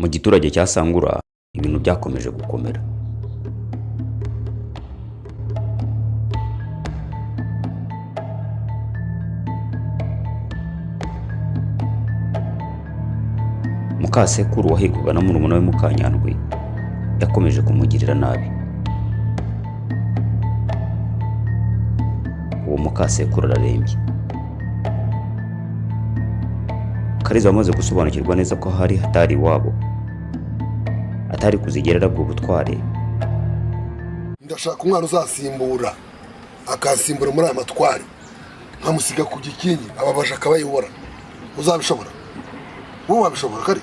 Mu giturage cya Sangura ibintu byakomeje gukomera. Mukasekuru wahigwaga na murumuna we Mukanyandwi yakomeje kumugirira nabi. Uwo mukasekuru ararembye. Kariza wamaze gusobanukirwa neza ko hari hatari iwabo, atari kuzigera arabwa ubutware. Ndashaka umwana uzasimbura, akasimbura muri aya matware, nkamusiga ku gikingi, ababaje akabayobora. Uzabishobora? Wowe wabishobora kare?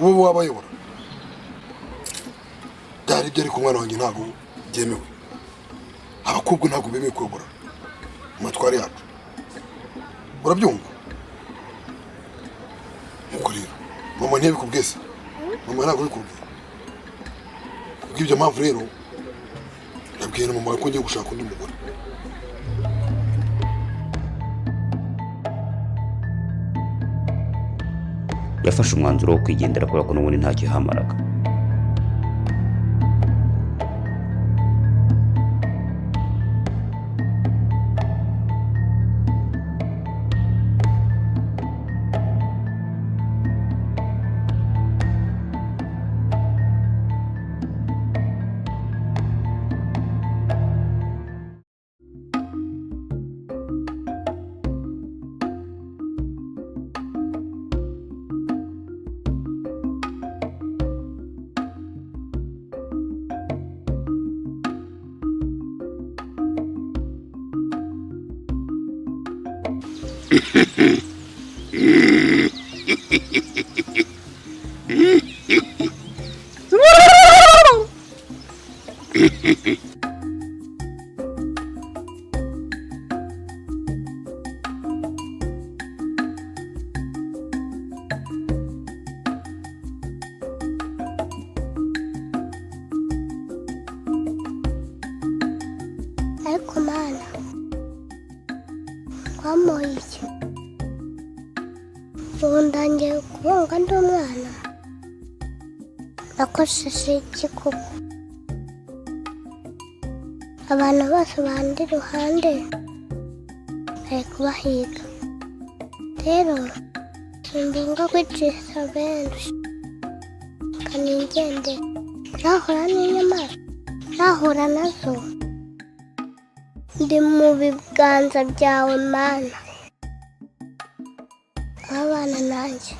Wowe wabayobora? Byari ibyo, ariko umwana wanjye ntabwo byemewe. Abakobwa ntabwo bemewe kuyobora mu matware yacu, urabyumva? Nuko rero mama ntiyabikubwiye se? Mama ntabwo abikubwiye. Kubw'ibyo mpamvu rero nabwiye na mama wawe ko ngiye gushaka undi mugore. Yafashe umwanzuro wo kwigendera kubera ko n'ubundi ntacyo yahamaraga. Ariko Mana, wamuye iki? Ubu ndangiye kubunga ndi umwana, nakosheje iki koko? Abantu bose bandi iruhande bari kubahiga, rero simbunga kwicisha benshi kanigende. Nahura n'inyamaswa, nahura nazo, ndi mu biganza byawe Mana, abana nanjye.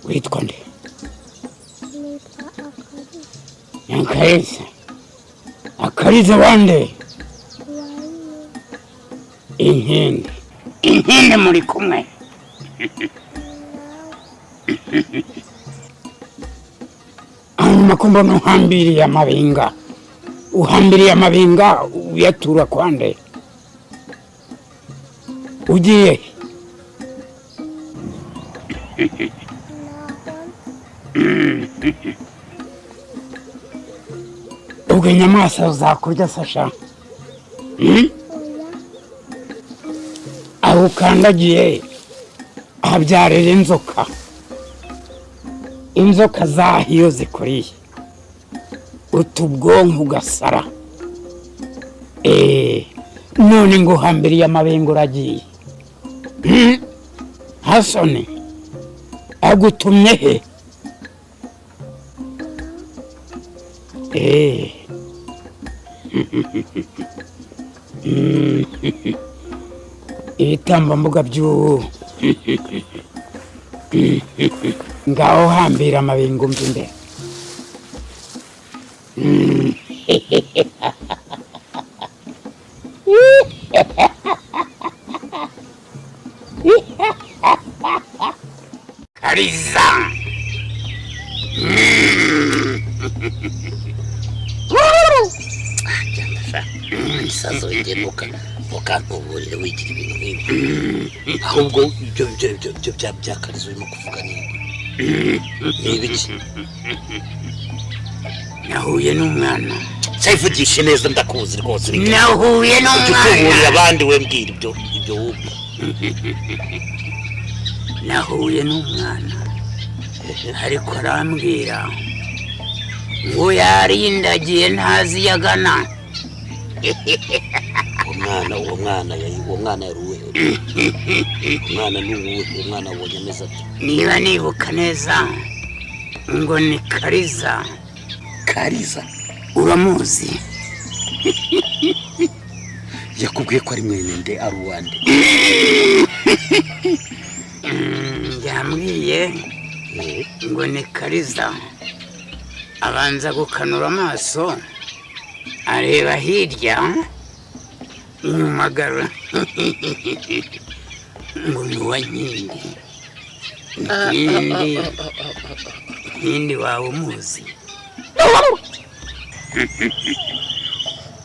Witwa nde? Nitwa Akariza. Akariza. Akariza wande? Inkende. Inkende muri kumwe. Hanyuma ko mbona uhambiriye amabinga, uhambiriye amabinga uyatura kwande? Ugiye he? Ubwo inyamaswa zakurya sasha? Aho ukandagiye habyarira inzoka. Inzoka zaho iyo zikuriye uta ubwonko ugasara. None ngo uhambiriye amabinga uragiye. Hasoni agutumye he? Ibitambambuga by'ubu ngaho hambira amabinga umva imbere. Isazo ngenuka ukantuburire wigira ibintu nk'ibi. Ahubwo ibyo ibyo ibyo ibyo bya byakarizo urimo kuvuga ni ibiki? Nahuye n'umwana. Cyayivugishe neza ndakuzi rwose. Nahuye Ujya utuburira n'umwana. abandi, we mbwira ibyo wumva. Nahuye n'umwana ariko arambwira ngo yarindagiye ntazi iyo agana. Uwo mwana yari uwuhe? Umwana ni uwuhe? Umwana wabonye ameze ate? Niba nibuka neza ngo ni Kariza. Kariza? Uramuzi? Yakubwiye ko ari mwene nde, ari uwande? Yambwiye ngo ni Kariza, abanza gukanura amaso areba hirya nyumagara ngo ni uwa Nkindi. Nkindi, Nkindi wawe umuzi?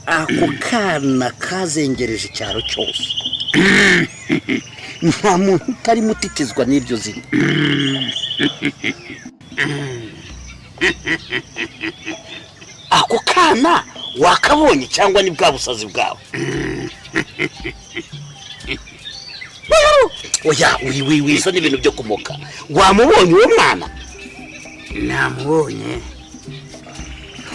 Ako kana kazengereje icyaro cyose, nta muntu utarimo utitizwa n'iryo zina. Ako kana wakabonye cyangwa ni bwa busazi bwawe? Oya, wiza n'ibintu byo kumoka. Wamubonye uwo mwana? Namubonye.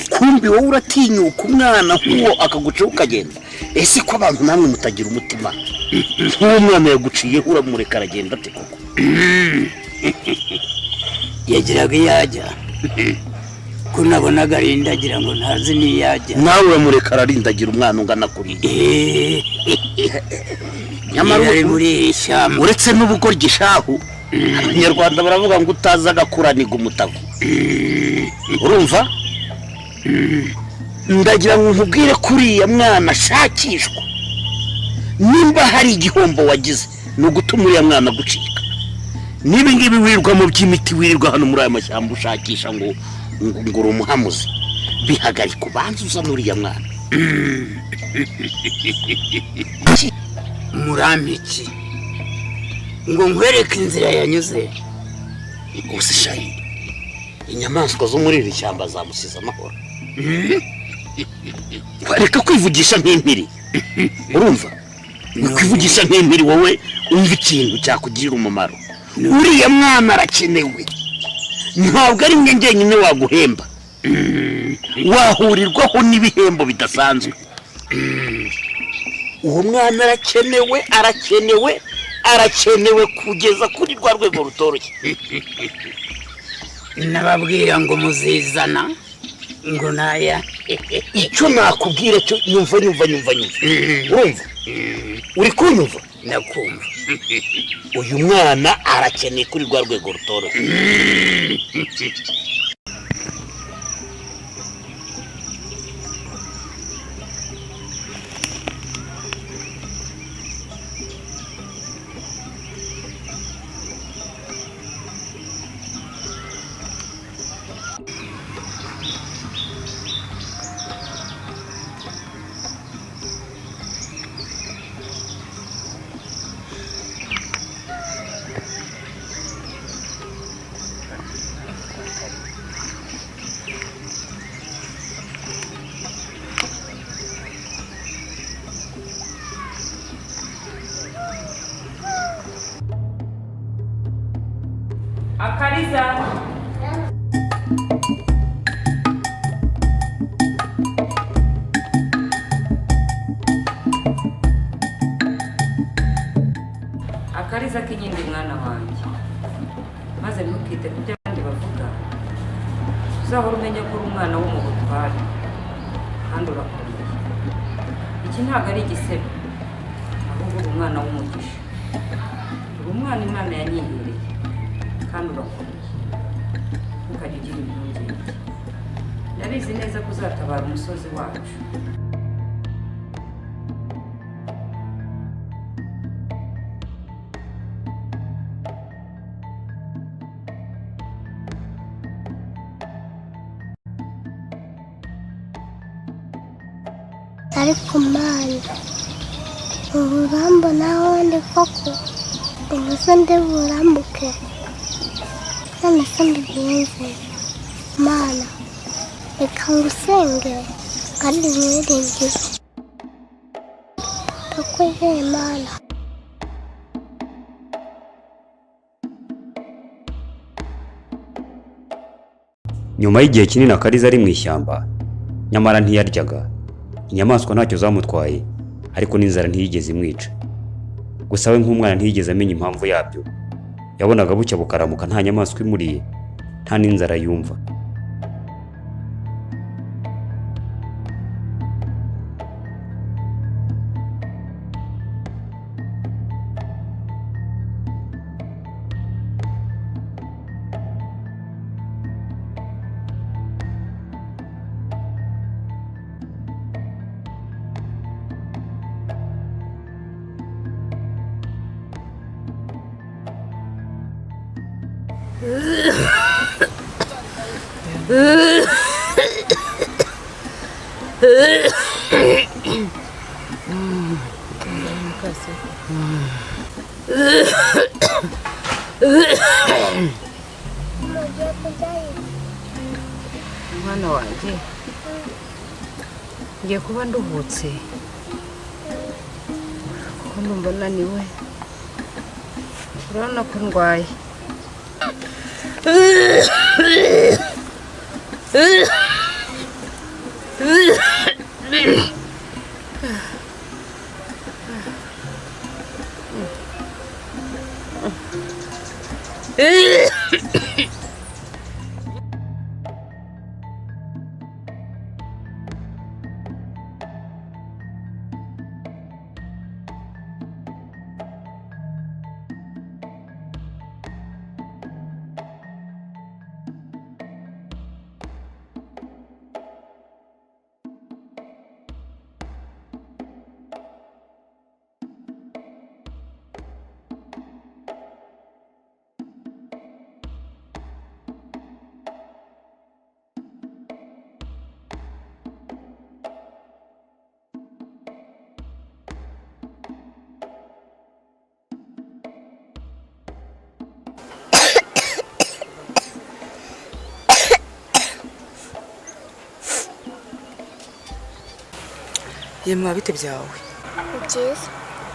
Kumbi wowe uratinyuka umwana nk'uwo akagucaho ukagenda? Ese ko abantu namwe mutagira umutima, nk'uwo mwana yaguciyeho uramureka aragenda ate koko? Yagiraga iyo ajya, ko nabonaga arindagira ngo ntazi n'iyo ajya. Nawe uramureka ararindagira, umwana ungana kuriya? Nyamara ari muri iri shyamba. Uretse n'ubugoryi shahu, Abanyarwanda baravuga ngo utazi agakuraniga umutavu. Urumva, ndagira ngo nkubwire ko uriya mwana ashakishwa. Nimba hari igihombo wagize ni ugutuma uriya mwana agucika. Niba ngibi wirirwa mu by'imiti, wirirwa hano muri aya mashyamba ushakisha ngo uri umuhamuzi, bihagarika ubanza uzane uriya mwana. Murampiki ngo nkwereke inzira yanyuze? Gusa shayi, inyamaswa zo muri iri shyamba zamusize amahoro. Reka kwivugisha nk'impiri, urumva? Kwivugisha nk'impiri wowe, umva ikintu cyakugirira umumaro. Uriya mwana arakenewe, ntabwo ari mwe njyenyine waguhemba, wahurirwaho n'ibihembo bidasanzwe. Uwo mwana arakenewe, arakenewe, arakenewe kugeza kuri rwa rwego rutoroshye. Nababwira ngo muzizana ngo naya. Icyo nakubwira cyo, nyumva, nyumva, nyumva, nyumva. Urumva, uri kunyumva? Ndakumva. Uyu mwana arakeneye kuri rwa rwego rutoroshye. Akariza. Akariza k'inyindi, mwana wanjye, maze ntukite ku byo abandi bavuga. Uzahora umenya ko uri umwana wo mu butware kandi urakomeye. Iki ntabwo ari igisebo, ahubwo uri umwana w'umugisha, uri umwana Imana yanyihereye kandi urakomeye. Ntukajye ugira impungenge, ndabizi neza ko uzatabara umusozi wacu. Ariko Mana, ubu urambonaho ndi koko? Ubu se ndi burambuke? None se mbigenze? Mana, reka ngusenge kandi mwiringire. Ndakwizeye Mana. Nyuma y'igihe kinini Akariza ari mu ishyamba, nyamara ntiyaryaga. Inyamaswa ntacyo zamutwaye, ariko n'inzara ntiyigeze imwica. Gusa we nk'umwana ntiyigeze amenya impamvu yabyo. Yabonaga bucya bukaramuka nta nyamaswa imuriye, nta n'inzara yumva. Mugiye kujyayo? Mwana wanjye, ngiye kuba nduhutse kuko ndumva naniwe, urabona ko ndwaye. Yemwe, bite byawe? Ni byiza.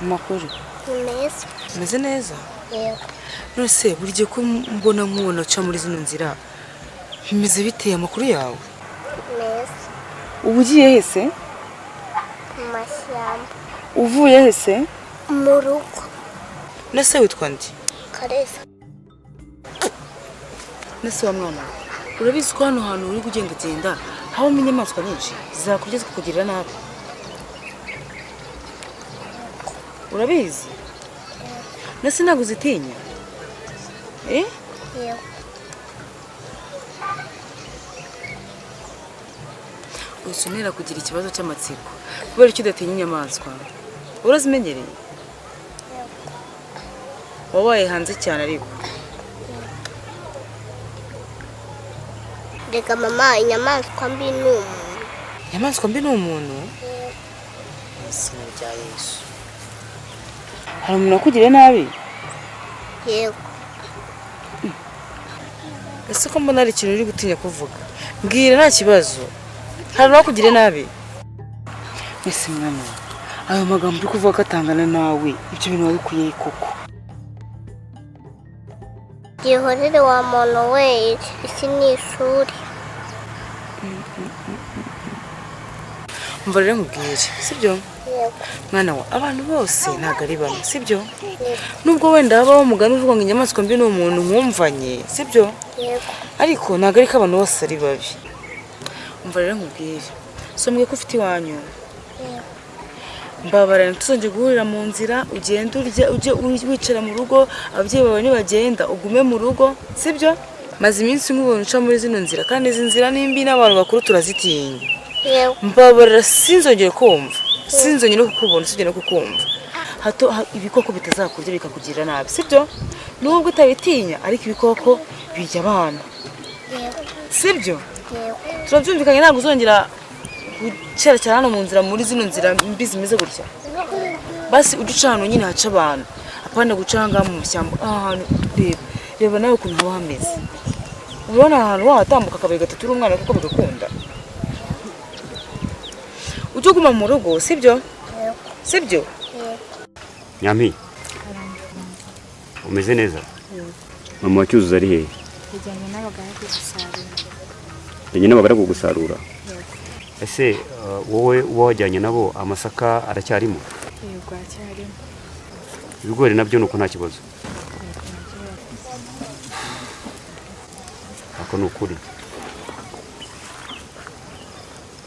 Amakuru? Ni meza. Umeze neza? Yego. None se buri gihe ko mbona nkubona uca muri zino nzira, bimeze biteye amakuru yawe? Meza. Uba ugiye hese? Mu mashyamba. Uvuye hese? Mu rugo. None se witwa nde? Kareza. None se wa mwana we, urabizi ko hano hantu uri kugendagenda habamo inyamaswa nyinshi zakurya zikakugirira nabi? Urabizi? None se ntabwo uzitinya? Eh? Yego. Ukenera kugira ikibazo cy'amatsiko kubera icyo udatinya inyamaswa? Urazimenyereye? Wabaye hanze cyane ariko. Reka mama, inyamaswa mbi ni umuntu. Inyamaswa mbi ni umuntu? Mu izina rya Yesu. Hari umuntu wakugiriye nabi? Yego. Ese ko mbona hari ikintu uri gutinya kuvuga? Mbwira, nta kibazo. Hari uwakugiriye nabi? Ese mwana we, ayo magambo uri kuvuga ko atangana nawe, ibyo bintu wabikuye koko? Gihorere wa muntu we, isi ni ishuri. Umva rero nkubwire, sibyo? Yego. Mwana wa, abantu bose ntabwo ari bamwe, sibyo? Yego. Nubwo wenda habaho umugani uvuga ngo inyamaswa mbi ni umuntu nkumvanye, sibyo? Yego. Ariko ntabwo ariko abantu bose ari babi. Umva rero nkubwire, sombwe ko ufite iwanyu. Yego. Mbabara ntituzongere guhurira mu nzira, ugende urya, ujye wicara mu rugo, ababyeyi bawe nibagenda ugume mu rugo, sibyo? Maze iminsi nkubona uca muri zino nzira, kandi izi nzira ni mbi n'abantu bakuru turazitinya. Yego. Mbabarira sinzongere kumva, sinzongere no kukubona, sinzongere no kukumva. Hato ibikoko bitazakurya bikakugirira nabi, sibyo? Nubwo utabitinya ariko ibikoko bijya abana. Yego. Sibyo? Yego. Turabyumvikanye, ntabwo uzongera Gucyerekera hano mu nzira, muri zino nzira mbi zimeze gutya. Basi ujye uca ahantu nyine haca abantu, apana guca aha ngaha mu mashyamba. Aha hantu reba, reba nawe ukuntu haba hameze. Urabona aha hantu wahatambuka kabiri gatatu uri umwana kuko bigakunda. Ujye uguma mu rugo, sibyo? Sibyo? Nyampi, umeze neza? Mama wa Cyuzuzo ari hehe? Yajyanye n'abagaragu gusarura. Yajyanye n'abagaragu gusarura? Ese wowe uba wajyanye nabo amasaka aracyarimo? Yego, aracyarimo. Ibigori nabyo nuko nta kibazo? Ako ni ukuri.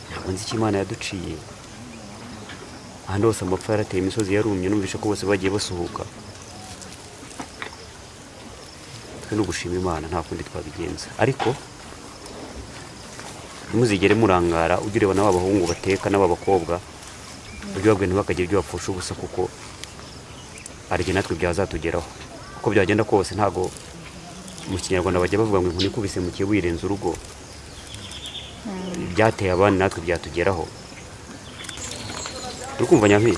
Ntabwo nzi icyo Imana yaduciye. Ahandi hose amapfa yarateye, imisozi yarumye, numvishe ko bose bagiye basuhuka. Twe ni ugushima Imana, nta kundi twabigenza. Ariko ntimuzigere murangara, ujye ureba n'aba bahungu bateka n'aba bakobwa, ujye ubabwira ntibakagire ibyo bapfusha ubusa, kuko hari igihe natwe byazatugeraho. Uko byagenda kose, ntago mu Kinyarwanda bajya bavuga ngo inkoni ikubise mu kibu irenze urugo. Ibyateye abandi natwe byatugeraho. Uri kumva Nyampi?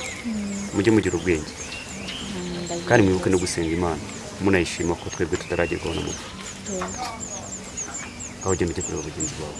Mujye mugira ubwenge kandi mwibuke no gusenga Imana munayishima ko twebwe tutaragerwaho n'amapfa. Aho ugenda ujye kureba bagenzi bawe.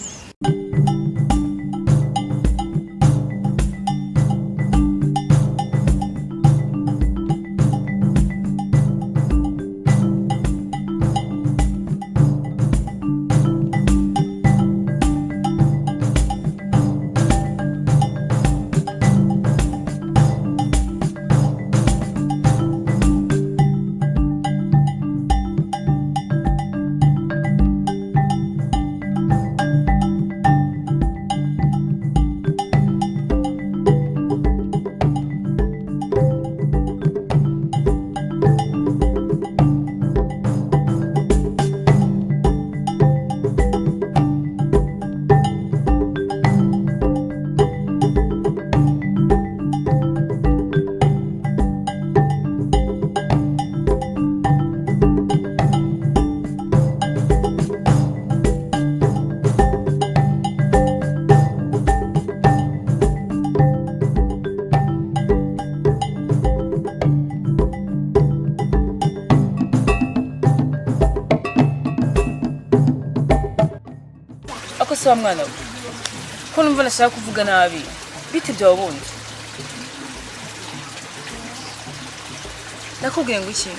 Ako se wa mwana we, ko numva nashaka kuvuga nabi, bite byawe bundi? Nakubwiye ngo iki?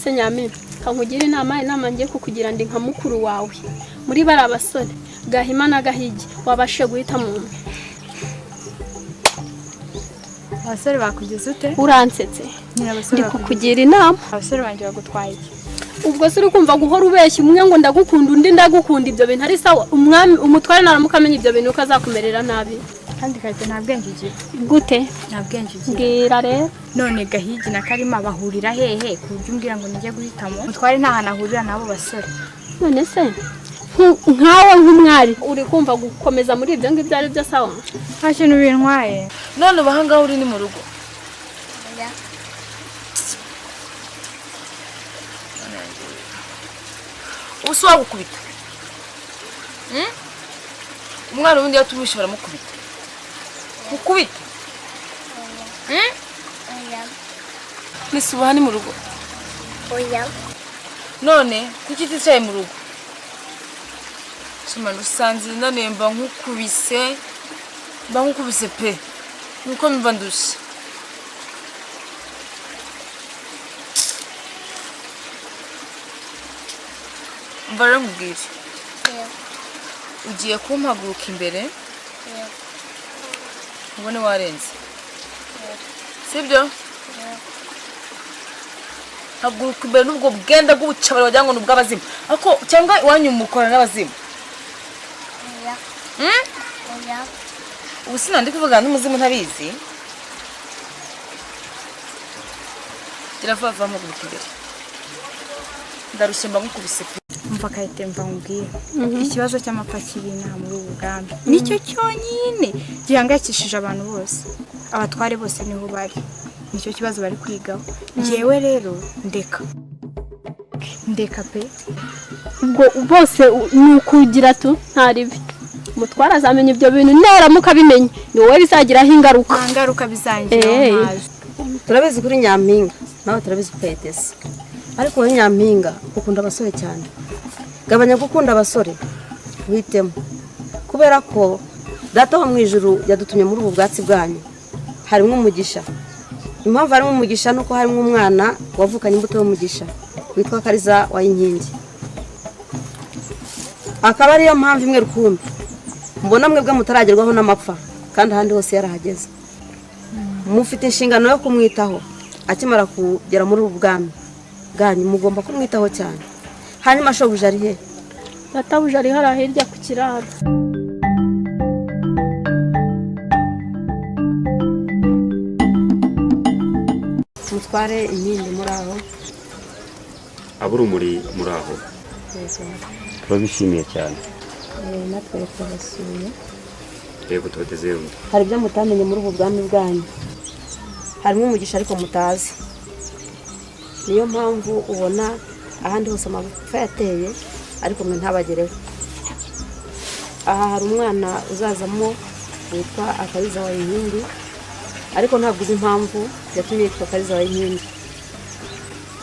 Se Nyampinga, kankugira inama, inama ngiye kukugira ndi nka mukuru wawe. Muri bari abasore Gahima na Gahigi, wabashe guhitamo umwe. Abasore bakugize ute? Uransetse. Nyine abasore Ndi bakugize. kukugira inama. Abasore banjye bagutwaye iki? Ubwo se uri kumva guhora ubeshya umwe ngo ndagukunda undi ndagukunda, ibyo bintu ari sawa? Umwami umutware naramuka amenya ibyo bintu ko azakumerera nabi. Kandi Karite nta bwenge ugira. Gute? Nta bwenge ugira. Mbwira rero. None Gahigi na Karima bahurira hehe ku buryo umbwira ngo nijye guhitamo? Umutware nta hantu ahurira n'abo basore. None se nkawe nk'umwari uri kumva gukomeza muri ibyo ngibyo ari byo sawa? Nta kintu bintwaye. None ubu aha ngaha uri ni mu rugo? Ubu se wagukubita? Umwana ubundi yatumwishe baramukubita. Mukubite? Nese ubu aha ni mu rugo? Oya. None kuki uticaye mu rugo? Soma rusanze none mba nkukubise, mba nkukubise pe. Nuko mba ndushye. Mva rero nkubwire. Ugiye kumpaguruka imbere, ubone warenze. Sibyo? Haguruka imbere n'ubwo bwenda bw'ubucabari wagira ngo ni ubw'abazimu. Ako cyangwa iwanyu mukorana n'abazimu? Oya. Oya. Ubu sinandi kuvugana n'umuzimu ntabizi. Gira vuba vuba mpaguruka imbere. Ndarushye mba nkukubise pe. Umva Kayite, mva nkubwire, ikibazo cy'amapfa kiri inaha muri ubu bwami nicyo cyonyine gihangayikishije abantu bose. Abatware bose niho bari, nicyo kibazo bari kwigaho. Njyewe rero ndeka, ndeka pe. Ubwo bose ni ukugira tu nta ribi. Umutware azamenya ibyo bintu, naramuka abimenye ni wowe bizagiraho ingaruka. Nta ngaruka bizangiraho, ntazo. Turabizi kuri Nyampinga, nawe turabizi ko Kayitesi, ariko wowe Nyampinga ukunda abasore cyane. Gabanya gukunda abasore, witemo, kubera ko Data wo mu ijuru yadutumye muri ubu bwatsi bwanyu harimo umugisha. Impamvu harimo umugisha ni uko harimo umwana wavukanye imbuto y'umugisha witwa Kariza wa Inkingi, akaba ariyo mpamvu imwe rukumbi mbona mwebwe mutaragerwaho n'amapfa kandi ahandi hose yarahageze. Mufite inshingano yo kumwitaho akimara kugera muri ubu bwami bwanyu, mugomba kumwitaho cyane. Hanyuma shobuja ari he? Databuja ari hariya hirya ku kiraro. Mutware Inkindi, muri aho? Ab'urumuri, muri aho? Turabishimiye cyane. Natwe turabasuye. Yego, tubateze yombi. Hari ibyo mutamenye muri ubu bwami bwanyu, harimo umugisha ariko mutazi. Niyo mpamvu ubona ahandi hose amapfa yateye ariko mwe ntabagereho. Aha hari umwana uzazamo witwa Akariza wa Inkindi, ariko ntabwo uzi impamvu yatumye yitwa Akariza wa Inkindi.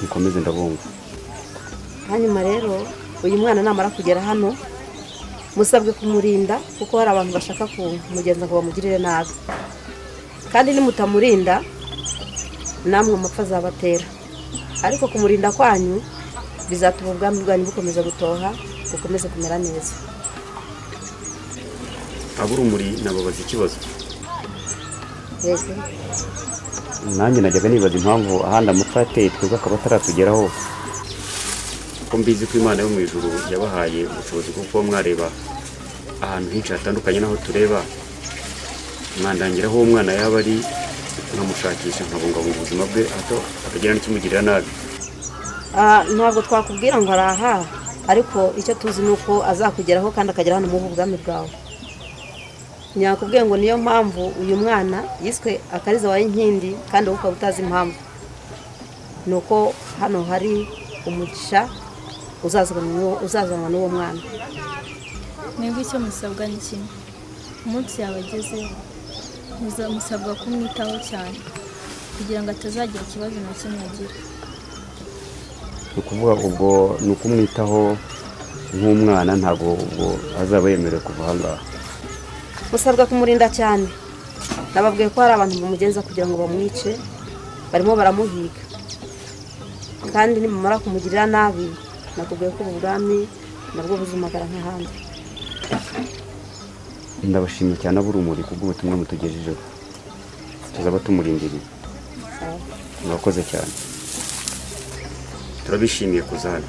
Mukomeze, ndabumva. Hanyuma rero uyu mwana namara kugera hano musabwe kumurinda, kuko hari abantu bashaka kumugenza ngo bamugirire nabi, kandi nimutamurinda namwe amapfa azabatera. Ariko kumurinda kwanyu bizatuma ubwami bwanyu bukomeza gutoha, bukomeze kumera neza. Ab'urumuri, nababaza ikibazo? Yego. Nanjye najyaga nibaza impamvu ahandi amapfa yateye twebwe akaba ataratugeraho. Ko mbizi ko Imana yo mu ijuru yabahaye ubushobozi bwo kuba mwareba ahantu henshi hatandukanye n'aho tureba, mwandangira aho uwo mwana yaba ari nkamushakisha, nkabungabunga ubuzima bwe hato hatagira n'ikimugirira nabi? Ntabwo twakubwira ngo araha, ariko icyo tuzi ni uko azakugeraho kandi akagera hano muri ubu bwami bwawe. Nyakubwiye ngo niyo mpamvu uyu mwana yiswe Akariza wa Inkindi, kandi wowe ukaba utazi impamvu, ni uko hano hari umugisha uzazanwa n'uwo mwana. Mwebwe icyo musabwa ni kimwe: umunsi yabagezeho musabwa kumwitaho cyane kugira ngo atazagira ikibazo na kimwe agira. Ni ukuvuga ubwo ni ukumwitaho nk'umwana, ntabwo ubwo azaba yemerewe kuva aha ngaha? Musabwa kumurinda cyane. Nababwiye ko hari abantu bamugenza kugira ngo bamwice, barimo baramuhiga, kandi nimumara kumugirira nabi nakubwiye ko ubu bwami nabwo buzumagara nk'ahandi. Ndabashimiye cyane ab'urumuri kubw'ubutumwa mutugejejeho, tuzaba tumurindiriye. Sawa. Murakoze cyane, turabishimiye kuza hano.